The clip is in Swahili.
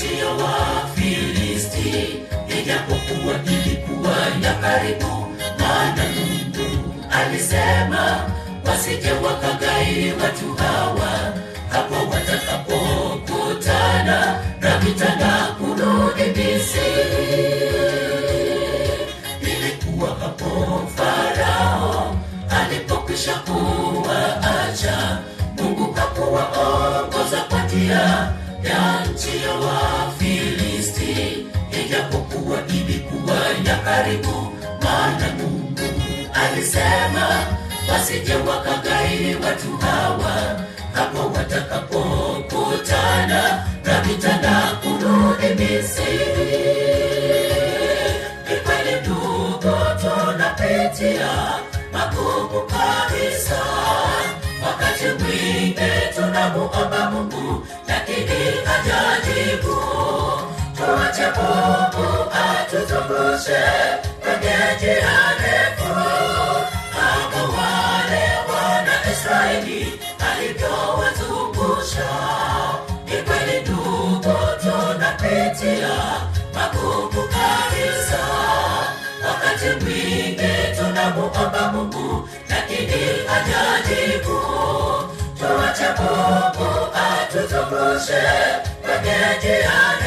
nchi ya Wafilisti, ijapokuwa ilikuwa ya karibu, maana Mungu alisema wasije wakagairi watu hawa hapo watakapokutana na vita na kurudi Misri. Ilikuwa hapo Farao alipokwisha kuwaacha, Mungu hakuwaongoza kwa njia ya nchi ya Wafilisti, ijapokuwa ilikuwa ya karibu, maana Mungu alisema wasije wakagairi watu hawa hapo watakapokutana na vita na kurudi Misri. Ni kweli ndugu, tunapitia magumu kabisa, wakati mwingine tunamuomba Mungu lakini hajajibu. Tuache Mungu atuzungushe kwenye njia ndefu, kama wale wana Israeli alivyowazungusha. Ni kweli ndugu, tunapitia magumu kabisa, wakati mwingine tunamuomba Mungu lakini hajajibu. Tuache Mungu atuzungushe kwenye njia ndefu.